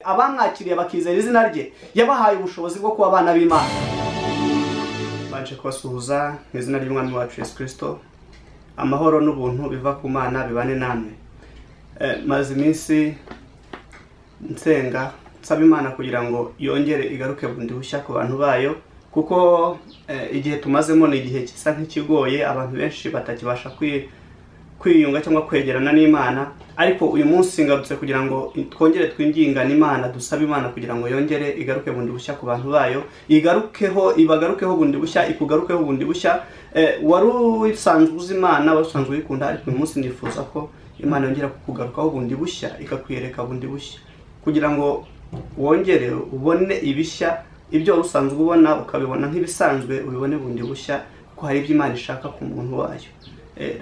Abamwakiriye bakizera izina rye, yabahaye ubushobozi bwo kuba abana b'Imana. Baje kubasuhuza mu izina ry'Umwami wacu Yesu Kristo. Amahoro n'ubuntu biva ku Mana bibane namwe. Maze iminsi nsenga nsaba Imana kugira ngo yongere igaruke bundi bushya ku bantu bayo, kuko igihe tumazemo ni igihe gisa nk'ikigoye, abantu benshi batakibasha kwiyunga cyangwa kwegerana n'Imana. Ariko uyu munsi ngarutse kugira ngo twongere twingingane Imana, dusabe Imana kugira ngo yongere igaruke bundi bushya ku bantu bayo, igarukeho, ibagarukeho bundi bushya, ikugarukeho bundi bushya. Wari usanzwe uzi Imana, wari usanzwe uyikunda, ariko uyu munsi nifuza ko Imana yongera kukugarukaho bundi bushya, ikakwiyereka bundi bushya, kugira ngo wongere ubone ibishya, ibyo wari usanzwe ubona ukabibona nk'ibisanzwe, ubibone bundi bushya, kuko hari ibyo Imana ishaka ku muntu wayo.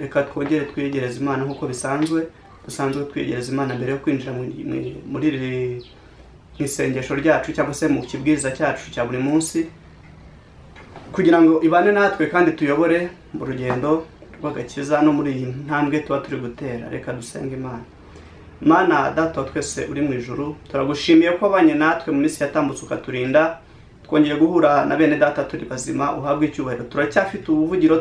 Reka twongere twiyegereze Imana nk'uko bisanzwe, dusanzwe twiyegereza Imana mbere yo kwinjira muri iri isengesho ryacu cyangwa se mu kibwiriza cyacu cya buri munsi, kugira ngo ibane natwe kandi tuyobore mu rugendo rw'agakiza no muri iyi ntambwe tuba turi gutera. Reka dusenge Imana. Mana Data wa twese uri mu ijuru, turagushimiye ko wabanye natwe mu minsi yatambutse ukaturinda, twongeye guhura na bene data turi bazima, uhabwe icyubahiro. Turacyafite ubuvugiro,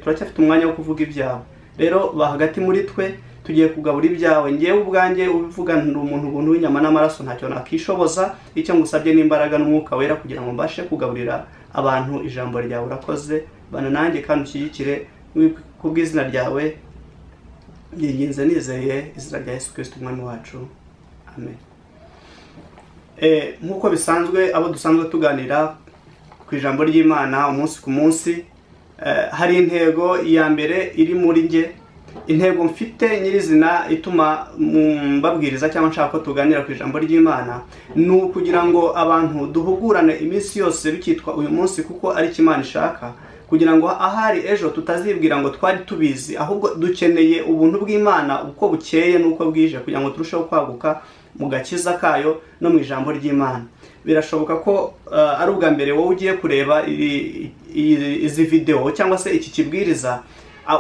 turacyafite umwanya wo kuvuga ibyawe. Rero ba hagati muri twe, tugiye kugabura ibyawe. Ngewe ubwanjye ubivuga ndi umuntu ubuntu w'inyama n'amaraso, ntacyo nakishoboza. Icyo ngusabye ni imbaraga n'umwuka wera kugira ngo mbashe kugaburira abantu ijambo ryawe. Urakoze, bana nanjye kandi ushyigikire ku bw'izina ryawe. Nginginze nizeye izina rya Yesu Kristo Umwami wacu, amen. Nk'uko bisanzwe, abo dusanzwe tuganira ku ijambo ry'Imana umunsi ku munsi, hari intego ya mbere iri muri nge, intego mfite nyirizina ituma mbabwiriza cyangwa nshaka ko tuganira ku ijambo ry'Imana, ni ukugira ngo abantu duhugurane iminsi yose bikitwa uyu munsi, kuko ari cyo Imana ishaka, kugira ngo ahari ejo tutazibwira ngo twari tubizi, ahubwo dukeneye ubuntu bw'Imana uko bukeye n'uko bwije, kugira ngo turusheho kwaguka mu gakiza kayo no mu ijambo ry'Imana. Birashoboka ko ari ubwa mbere wowe ugiye kureba izi video cyangwa se iki kibwiriza,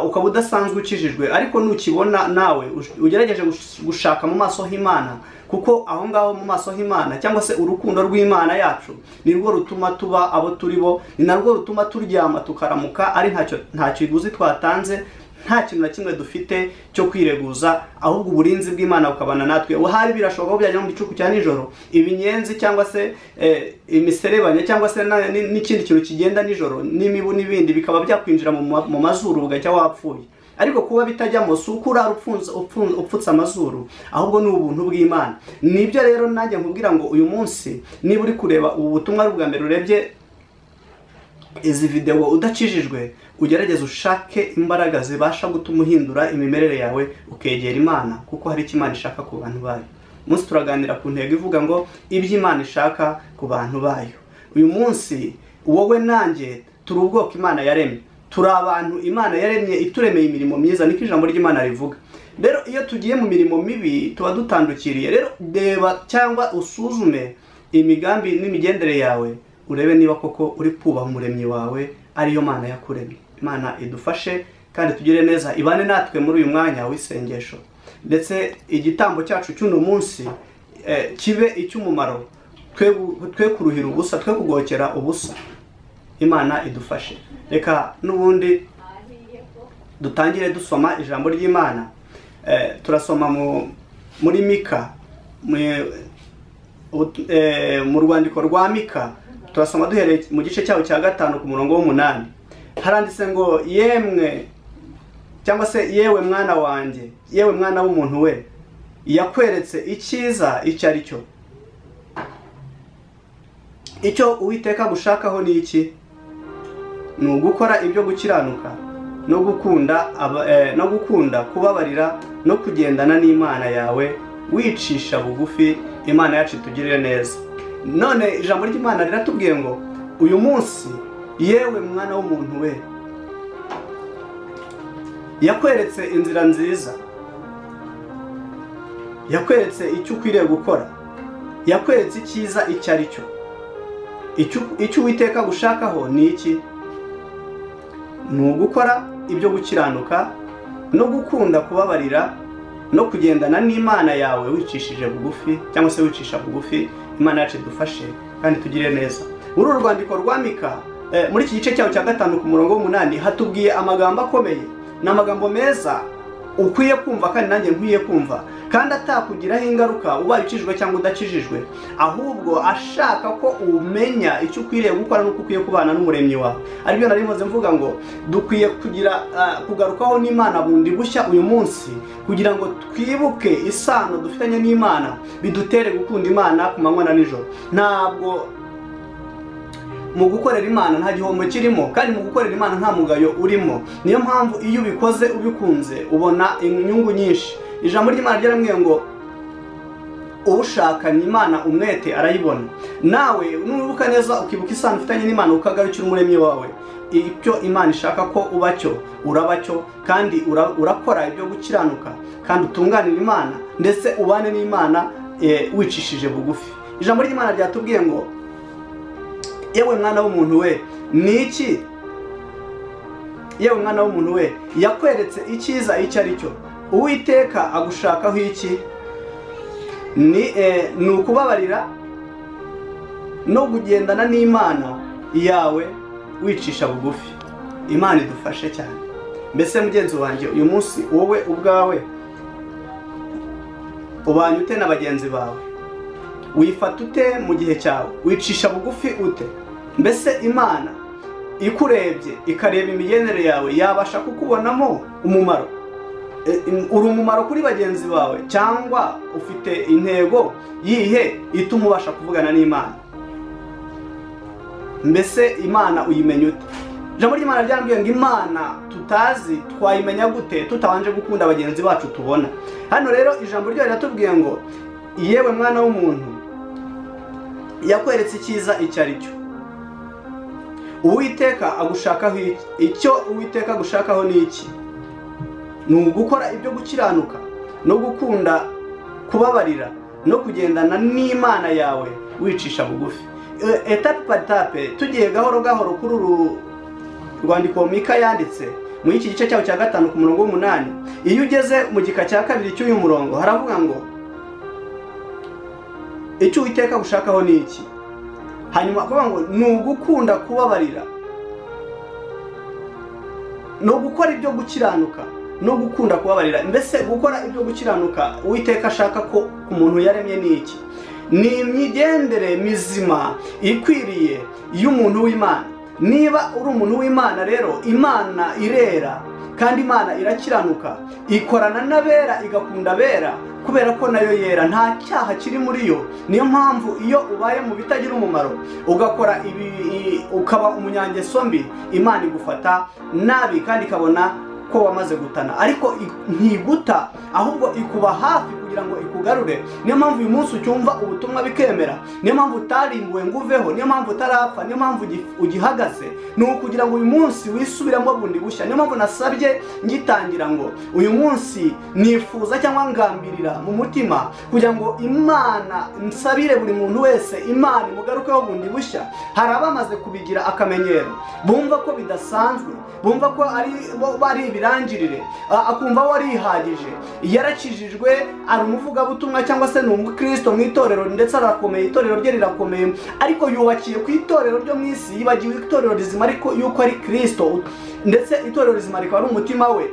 ukaba udasanzwe ukijijwe, ariko nukibona nawe ugerageje gushaka mu maso h'Imana, kuko aho ngaho mu maso h'Imana cyangwa se urukundo rw'Imana yacu nirwo rutuma tuba abo turi bo, ni narwo rutuma turyama tukaramuka ari ntacyo kiguzi twatanze, nta kintu na kimwe dufite cyo kwireguza, ahubwo uburinzi bw'Imana bukabana natwe. Hari birashoboka ko byajya mu gicuku cya nijoro, ibinyenzi cyangwa se imiserebanya cyangwa se n'ikindi kintu kigenda nijoro n'imibu n'ibindi bikaba byakwinjira mu mazuru bugacya wapfuye. Ariko kuba bitajyamo si uko urara upfutse amazuru, ahubwo ni ubuntu bw'Imana. Nibyo rero nanjye nkubwira ngo uyu munsi niba uri kureba ubu butumwa ari ubwa mbere urebye izi video udakijijwe, ugerageze ushake imbaraga zibasha gutuma uhindura imimerere yawe ukegera Imana, kuko hari icyo Imana ishaka ku bantu bayo. Umunsi turaganira ku ntego ivuga ngo ibyo Imana ishaka ku bantu bayo. Uyu munsi wowe nanjye turi ubwoko Imana yaremye, turi abantu Imana yaremye ituremeye imirimo myiza, niko ijambo ry'Imana rivuga. Rero iyo tugiye mu mirimo mibi tuba dutandukiriye. Rero reba cyangwa usuzume imigambi n'imigendere yawe, urebe niba koko uri kubaha umuremyi wawe ariyo Mana yakuremye. Imana idufashe kandi tugire neza, ibane natwe muri uyu mwanya w'isengesho, ndetse igitambo cyacu cy'uno munsi kibe icy'umumaro, twe kuruhira ubusa, twe kugokera ubusa. Imana idufashe. Reka n'ubundi dutangire dusoma ijambo ry'Imana. Turasoma muri Mika, mu rwandiko rwa Mika, turasoma duhereye mu gice cyaho cya 5 ku murongo w'8. Haranditse ngo yemwe cyangwa se yewe mwana wanjye, yewe mwana w'umuntu we, yakweretse icyiza icyo ari cyo. Icyo Uwiteka gushakaho ni iki? Ni ugukora ibyo gukiranuka no gukunda no gukunda kubabarira no kugendana n'Imana yawe wicisha bugufi. Imana yacu itugirire neza. None ijambo ry'Imana riratubwiye ngo uyu munsi yewe mwana w'umuntu we, yakweretse inzira nziza, yakweretse icyo ukwiriye gukora, yakweretse icyiza icyo ari cyo. Icyo Uwiteka gushakaho ni iki? Ni ugukora ibyo gukiranuka no gukunda kubabarira no kugendana n'Imana yawe wicishije bugufi cyangwa se wicisha bugufi. Imana yacu idufashe kandi tugire neza. Muri uru rwandiko rwa Mika, muri iki gice cyaho cya 5 ku murongo w'8, hatubwiye amagambo akomeye, ni amagambo meza ukwiye kumva kandi nanjye nkwiye kumva, kandi atakugiraho ingaruka ubaye ukijijwe cyangwa udakijijwe, ahubwo ashaka ko umenya icyo ukwiriye gukora n'uko ukwiye kubana n'umuremyi wawe. Aribyo nari mpoze mvuga ngo dukwiye kugira kugarukaho n'Imana bundi bushya uyu munsi, kugira ngo twibuke isano dufitanye n'Imana, bidutere gukunda Imana ku manywa na nijoro. Ntabwo mu gukorera Imana nta gihombo kirimo, kandi mu gukorera Imana nta mugayo urimo. Niyo mpamvu iyo ubikoze ubikunze ubona inyungu nyinshi. Ijambo ry'Imana ryaramwiye ngo ushakanye Imana umwete arayibona. Nawe nubuka neza ukibuka isano ufitanye n'Imana, ukagarukira umuremyi wawe, icyo Imana ishaka ko uba cyo uraba cyo, kandi urakora ibyo gukiranuka, kandi utunganira Imana, ndetse ubane n'Imana wicishije bugufi. Ijambo ry'Imana ryatubwiye ngo yewe mwana w'umuntu we, niki? Yewe mwana w'umuntu we, yakweretse icyiza icyo ari cyo. Uwiteka agushakaho iki? Ni ukubabarira no kugendana n'Imana yawe wicisha bugufi. Imana idufashe cyane. Mbese mugenzi wanjye, uyu munsi wowe ubwawe ubanye ute na bagenzi bawe? Wifata ute mu gihe cyawe? Wicisha bugufi ute? Mbese Imana ikurebye ikareba imigendere yawe, yabasha kukubonamo umumaro? Uri umumaro kuri bagenzi bawe, cyangwa ufite intego yihe ituma ubasha kuvugana n'Imana? Mbese Imana uyimenya ute? Ijambo ry'Imana ryambwiye ngo Imana tutazi twayimenya gute tutabanje gukunda bagenzi bacu tubona? Hano rero ijambo ryayo riratubwiye ngo yewe mwana w'umuntu, yakweretse icyiza icyo ari cyo. Uwiteka agushakaho iki? Icyo Uwiteka agushakaho ni iki? Ni ugukora ibyo gukiranuka no gukunda kubabarira no kugendana n'Imana yawe wicisha bugufi. Etape par etape, tugiye gahoro gahoro kuri uru rwandiko Mika yanditse muri iki gice cyaho cya 5 ku murongo w'8. Iyo ugeze mu gika cya 2 cy'uyu murongo haravuga ngo icyo Uwiteka agushakaho ni iki? Hanyuma akavuga ngo ni ugukunda kubabarira no gukora ibyo gukiranuka no gukunda kubabarira. Mbese gukora ibyo gukiranuka Uwiteka ashaka ko umuntu yaremye ni iki? Ni imigendere mizima ikwiriye y'umuntu w'Imana. Niba uri umuntu w'Imana rero, Imana irera kandi Imana irakiranuka, ikorana n'abera, igakunda abera, kubera ko nayo yera, nta cyaha kiri muri yo. Niyo mpamvu iyo ubaye mu bitagira umumaro ugakora ibi, ukaba umunyangeso mbi, Imana igufata nabi kandi ikabona ko wamaze gutana, ariko ntiguta, ahubwo ikuba hafi kugira ngo ikugarure. Niyo mpamvu uyu munsi ucyumva ubutumwa bikemera, niyo mpamvu utarimbuwe ngo uveho, niyo mpamvu utarapfa, niyo mpamvu ugihagaze, ni ukugira ngo uyu munsi wisubiramo bundi bushya. Niyo mpamvu nasabye ngitangira ngo uyu munsi nifuza cyangwa ngambirira mu mutima kugira ngo Imana nsabire buri muntu wese Imana imugarukeho bundi bushya. Hari abamaze kubigira akamenyero, bumva ko bidasanzwe, bumva ko ari ibirangirire, akumva warihagije, yarakijijwe, ari umuvugabutumwa cyangwa se ni umukristo mu itorero, ndetse arakomeye, itorero rye rirakomeye, ariko yubakiye ku itorero ryo mu isi, yibagiwe itorero rizima ariko yuko ari Kristo, ndetse itorero rizima rikaba ari umutima we.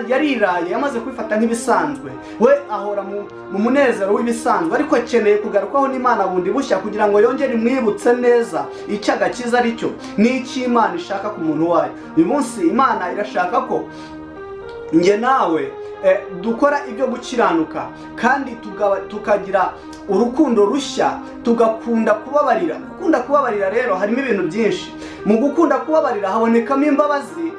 Yariraye, yamaze kwifata nk'ibisanzwe, we ahora mu munezero w'ibisanzwe, ariko akeneye kugarukwaho n'Imana bundi bushya kugira ngo yongere imwibutse neza icyo agakiza ari cyo n'icyo Imana ishaka ku muntu wayo. Uyu munsi Imana irashaka ko njye nawe dukora ibyo gukiranuka, kandi tukagira urukundo rushya, tugakunda kubabarira. Gukunda kubabarira rero harimo ibintu byinshi. Mu gukunda kubabarira habonekamo imbabazi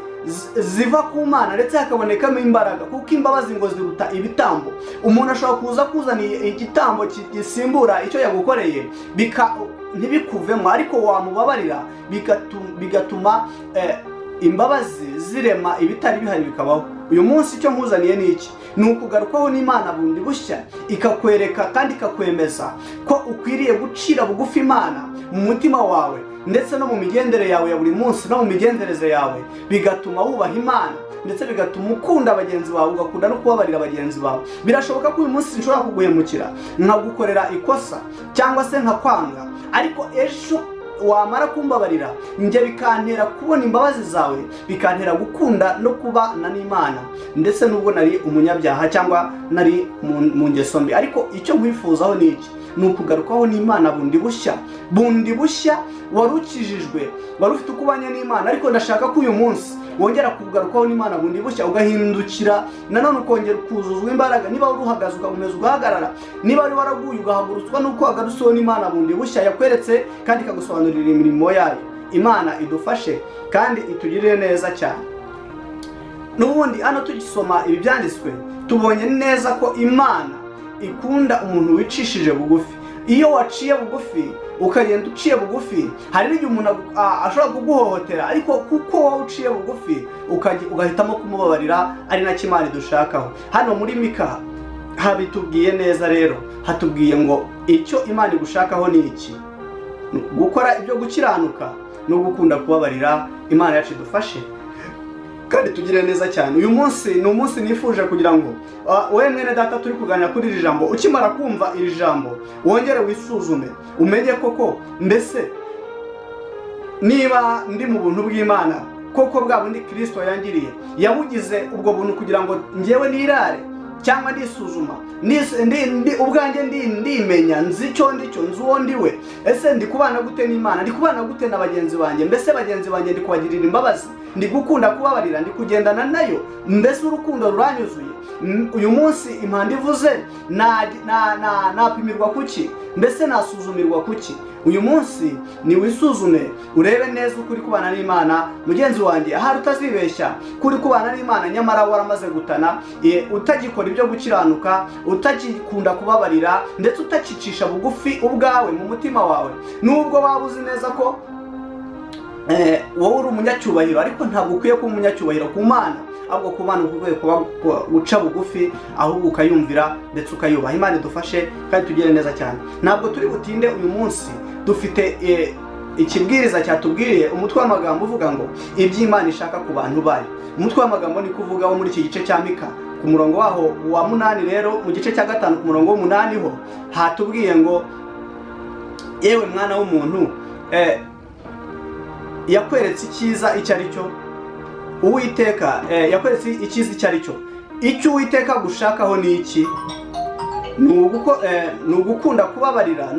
ziva ku Mana, ndetse hakabonekamo imbaraga, kuko imbabazi ngo ziruta ibitambo. Umuntu ashobora kuza kuzana igitambo gisimbura icyo yagukoreye ntibikuvemo, ariko wamubabarira bigatuma imbabazi zirema ibitari bihari bikabaho. Uyu munsi icyo nkuzaniye ni iki? Ni ukugarukwaho n'Imana bundi bushya, ikakwereka kandi ikakwemeza ko ukwiriye gucira bugufi Imana mu mutima wawe ndetse no mu migendere yawe ya buri munsi no mu migenzereze yawe, bigatuma wubaha Imana ndetse bigatuma ukunda bagenzi bawe, ugakunda no kubabarira bagenzi bawe. Birashoboka ko uyu munsi nshobora kuguhemukira, nkagukorera ikosa cyangwa se nkakwanga, ariko ejo wamara kumbabarira njye bikantera kubona imbabazi zawe, bikantera gukunda no kubana n'Imana, ndetse nubwo nari umunyabyaha cyangwa nari mu ngeso mbi. Ariko icyo nkwifuzaho ni iki? Ni ukugarukaho n'Imana bundi bushya, bundi bushya. Warukijijwe, wari ufite ukubanye n'Imana, ariko ndashaka ko uyu munsi wongera kugarukaho n'Imana bundi bushya, ugahindukira nanone ukongera ukuzuzwa imbaraga. Niba wari uhagaze ugakomeza ugahagarara, niba wari waraguye ugahagurutswa n'uko wagarutseho n'Imana bundi bushya yakweretse kandi ikagusobanurira imirimo yayo. Imana idufashe kandi itugirire neza cyane. N'ubundi hano tugisoma ibi byanditswe tubonye neza ko Imana ikunda umuntu wicishije bugufi. Iyo waciye bugufi, ukagenda uciye bugufi, hari n'igihe umuntu ashobora kuguhohotera, ariko kuko wowe uciye bugufi ugahitamo kumubabarira, ari nacyo Imana idushakaho. Hano muri Mika habitubwiye neza rero, hatubwiye ngo icyo Imana igushakaho ni iki? Gukora ibyo gukiranuka no gukunda kubabarira. Imana yacu idufashe kandi tugire neza cyane. Uyu munsi ni umunsi nifuje kugira ngo wowe mwene data turi kuganira kuri iri jambo, ukimara kumva iri jambo wongere wisuzume, umenye koko mbese niba ndi mu buntu bw'Imana koko bwa bundi Kristo yangiriye, yabugize ubwo buntu kugira ngo njyewe nirare cyangwa ndisuzuma, ndi ubwanjye ndimenya, nzi icyo ndicyo, nzi uwo ndiwe. Ese ndi kubana gute n'Imana? Ndi kubana gute na bagenzi banjye? Mbese bagenzi banjye ndi kubagirira imbabazi? Ndi gukunda kubabarira? Ndi kugendana nayo? Mbese urukundo ruranyuzuye? Uyu munsi impanda ivuze napimirwa kuki? Mbese nasuzumirwa kuki? Uyu munsi ni wisuzume, urebe neza ukuri kubana n'Imana. Mugenzi wanjye, ahari utazibeshya kuri kubana n'Imana nyamara waramaze gutana, utagikora ibyo gukiranuka, utagikunda kubabarira, ndetse utakicisha bugufi ubwawe mu mutima wawe, nubwo waba uzi neza ko wowe uri umunyacyubahiro, ariko ntabwo ukwiye kuba umunyacyubahiro ku Mana, ahubwo ku Mana ukwiye kuba guca bugufi, ahubwo ukayumvira ndetse ukayubaha. Imana idufashe kandi tugire neza cyane. Ntabwo turi butinde uyu munsi, dufite ikibwiriza cyatubwiriye umutwe w'amagambo uvuga ngo iby'Imana ishaka ku bantu bayo. Umutwe w'amagambo ni kuvuga wo muri iki gice cya Mika ku murongo waho wa 8. Rero mu gice cya 5 ku murongo w'8 ho hatubwiye ngo yewe mwana w'umuntu, yakweretse icyiza icyo ari cyo Uwiteka, yakweretse icyiza icyo ari cyo. Icyo Uwiteka gushakaho ni iki? Ni ugukunda kubabarira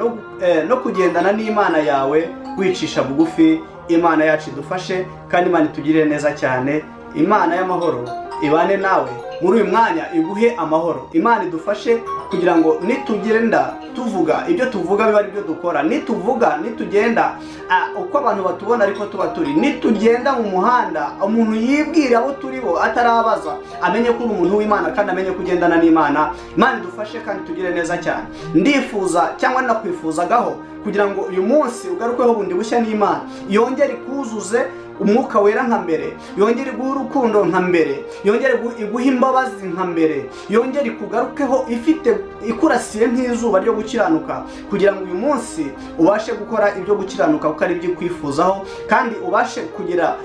no kugendana n'Imana yawe wicisha bugufi. Imana yacu idufashe kandi Imana itugirire neza cyane. Imana y'amahoro ibane nawe muri uyu mwanya, iguhe amahoro. Imana idufashe kugira ngo nitugenda tuvuga ibyo tuvuga biba ari byo dukora, nituvuga nitugenda uko abantu batubona ariko tuba turi, nitugenda mu muhanda umuntu yibwira abo turi bo atarabaza, amenye ko uri umuntu w'Imana kandi amenye kugendana n'Imana. Imana idufashe kandi tugire neza cyane. Ndifuza cyangwa nakwifuzagaho kugira ngo uyu munsi ugarukweho bundi bushya n'Imana, yongere ikuzuze umwuka wera nka mbere, yongere iguhe urukundo nka mbere, yongere iguhe imbabazi nka mbere, yongere ikugarukeho ifite ikurasiye nk'izuba ryo gukiranuka, kugira ngo uyu munsi ubashe gukora ibyo gukiranuka kuko ari ibyo ukwifuzaho, kandi ubashe kugira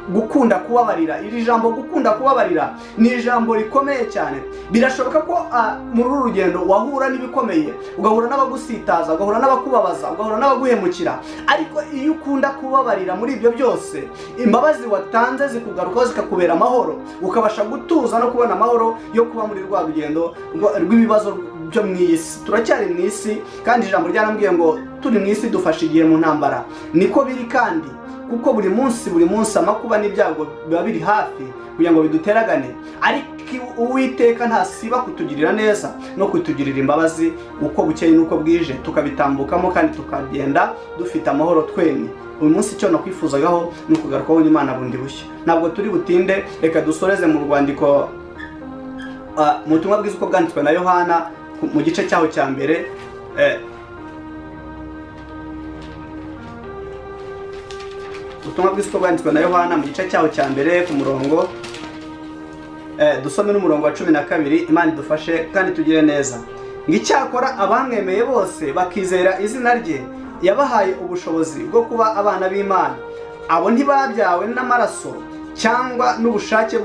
gukunda kubabarira. Iri jambo gukunda kubabarira ni ijambo rikomeye cyane. Birashoboka ko muri uru rugendo wahura n'ibikomeye, ugahura n'abagusitaza, ugahura n'abakubabaza, ugahura n'abaguhemukira, ariko iyo ukunda kubabarira muri ibyo byose, imbabazi watanze zikugarukaho zikakubera amahoro, ukabasha gutuza no kubona amahoro yo kuba muri rwa rugendo rw'ibibazo byo mu isi. Turacyari mu isi kandi ijambo ryarambwiye ngo turi mu isi dufashe igihe mu ntambara. Niko biri kandi kuko buri munsi amakuba n'ibyago biba biri hafi kugira ngo biduteragane, ariko Uwiteka ntasiba kutugirira neza no kutugirira imbabazi uko bukeye n'uko bwije, tukabitambukamo kandi tukagenda dufite amahoro twemye. Uyu munsi icyo nakwifuzagaho ni ukugarukaho n'Imana bundi bushya. Ntabwo turi butinde, reka dusoreze mu rwandiko mu butumwa bwiza uko bwanditswe na Yohana mu gice cyaho cya mbere. Ubutumwa bwiza uko bwanditswe na Yohana mu gice cyaho cya mbere ku murongo Dusome n'umurongo wa 12. Imana idufashe kandi tugire neza. Ngo icyakora abamwemeye bose bakizera izina rye, yabahaye ubushobozi bwo kuba abana b'Imana. Abo ntibabyawe n'amaraso cyangwa n'ubushake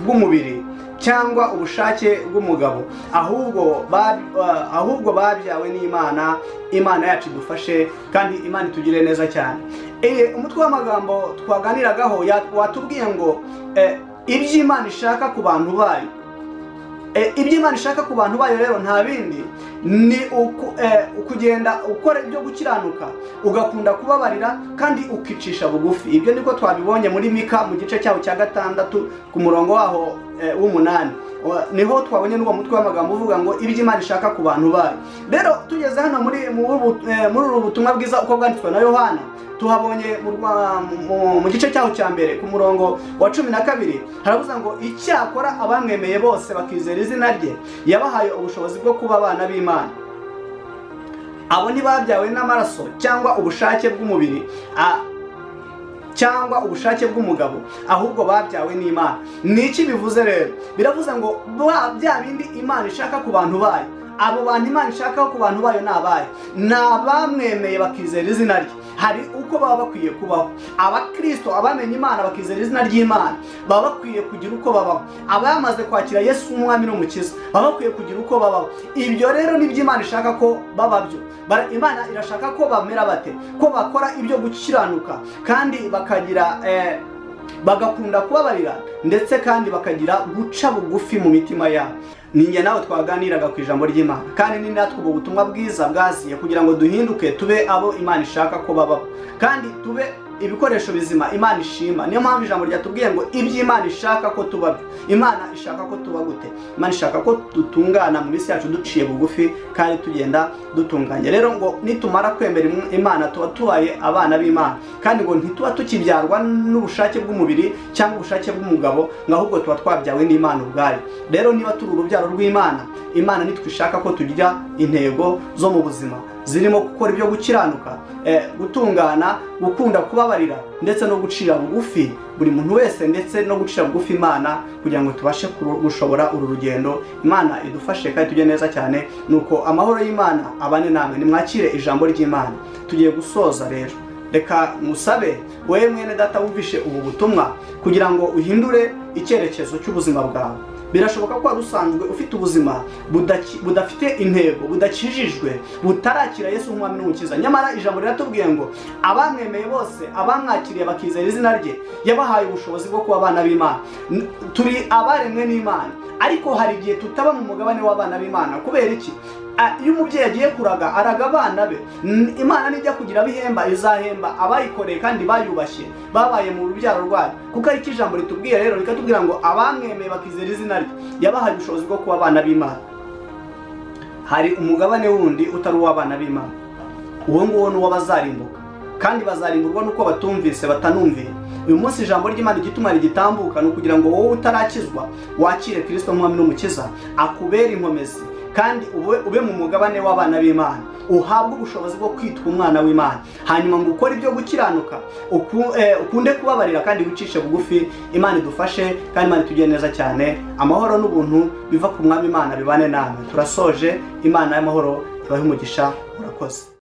bw'umubiri cyangwa ubushake bw'umugabo, ahubwo babyawe n'Imana. Imana yacu idufashe kandi Imana itugire neza cyane. Umutwe w'amagambo twaganiragaho watubwiye ngo iby'Imana ishaka ku bantu bayo. Iby'Imana ishaka ku bantu bayo rero nta bindi, ni ukugenda ukora ibyo gukiranuka, ugakunda kubabarira kandi ukicisha bugufi. Ibyo niko twabibonye muri Mika mu gice cyaho cya 6 ku murongo waho w'8. Niho twabonye n'uwo mutwe w'amagambo uvuga ngo iby'Imana ishaka ku bantu bayo. Rero tugeze hano muri uru butumwa bwiza uko bwanditswe na Yohana, tuhabonye mu gice cyaho cya mbere ku murongo wa 12, haravuze ngo icyakora abamwemeye bose bakizera izina rye, yabahaye ubushobozi bwo kuba abana b'Imana. Abo ntibabyawe n'amaraso cyangwa ubushake bw'umubiri cyangwa ubushake bw'umugabo, ahubwo babyawe n'Imana. Niki bivuze rero? Biravuze ngo bya bindi Imana ishaka ku bantu bayo, abo bantu Imana ishaka ku bantu bayo nabaye nabamwemeye bakizera izina rye. Hari uko baba bakwiye kubaho. Abakristo abamenye Imana bakizera izina ry'Imana baba bakwiye kugira uko babaho. Abamaze kwakira Yesu umwami n'umukiza baba bakwiye kugira uko babaho. Ibyo rero nibyo Imana ishaka ko bababyo. Imana irashaka ko bamera bate, ko bakora ibyo gukiranuka kandi bakagira bagakunda kubabarira, ndetse kandi bakagira guca bugufi mu mitima yabo. Ninjye nawe twaganiraga ku ijambo ry'Imana, kandi ni natwe ubu butumwa bwiza bwaziye kugira ngo duhinduke tube abo Imana ishaka ko babaho, kandi tube ibikoresho bizima Imana ishima. Niyo mpamvu ijambo ryatubwiye ngo iby'Imana ishaka ko tuba. Imana ishaka ko tuba gute? Imana ishaka ko dutungana mu minsi yacu duciye bugufi kandi tugenda dutunganye. Rero ngo nitumara kwemera Imana tuba tubaye abana b'Imana, kandi ngo ntituba tukibyarwa n'ubushake bw'umubiri cyangwa ubushake bw'umugabo, ngo ahubwo tuba twabyawe n'Imana ubwayo. Rero niba turi urubyaro rw'Imana, Imana nitwishaka ko tugira intego zo mu buzima zirimo gukora ibyo gukiranuka, gutungana, gukunda kubabarira, ndetse no gucira bugufi buri muntu wese, ndetse no gucira bugufi Imana kugira ngo tubashe gushobora uru rugendo. Imana idufashe kandi tujye neza cyane. Nuko amahoro y'Imana abane namwe. Nimwakire ijambo ry'Imana. Tugiye gusoza rero, reka musabe wewe mwene data wumvishe ubu butumwa kugira ngo uhindure icyerekezo cy'ubuzima bwawe. Birashoboka ko wari usanzwe ufite ubuzima budafite intego, budakijijwe, butarakira Yesu nk'umwami n'umukiza. Nyamara ijambo riratubwiye ngo abamwemeye bose, abamwakiriye bakizera izina rye, yabahaye ubushobozi bwo kuba abana b'Imana. Turi abaremwe n'Imana, ariko hari igihe tutaba mu mugabane w'abana b'Imana. Kubera iki? Iyo umubyeyi agiye kuraga araga abana be. Imana nijya kugira bihemba, izahemba abayikoreye kandi bayubashye, babaye mu rubyaro rwayo. Kuko ari ijambo ritubwiye rero rikatubwira ngo abamwemeye bakizera izina rye, yabahaye ubushobozi bwo kuba abana b'Imana. Hari umugabane wundi utari uw'abana b'Imana, uwo nguwo ni uw'abazarimbuka, kandi bazarimburwa nuko batumvise batanumviye. Uyu munsi ijambo ry'Imana igituma rigitambuka ni ukugira ngo wowe utarakizwa wakire Kristo nk'umwami n'umukiza, akubere inkomezi kandi ube mu mugabane w'abana b'Imana, uhabwe ubushobozi bwo kwitwa umwana w'Imana. Hanyuma ngo ukore ibyo gukiranuka, ukunde kubabarira kandi wicishe bugufi. Imana idufashe kandi Imana itugire neza cyane. Amahoro n'ubuntu biva ku mwami Imana bibane namwe. Turasoje. Imana y'amahoro ibahe umugisha. Murakoze.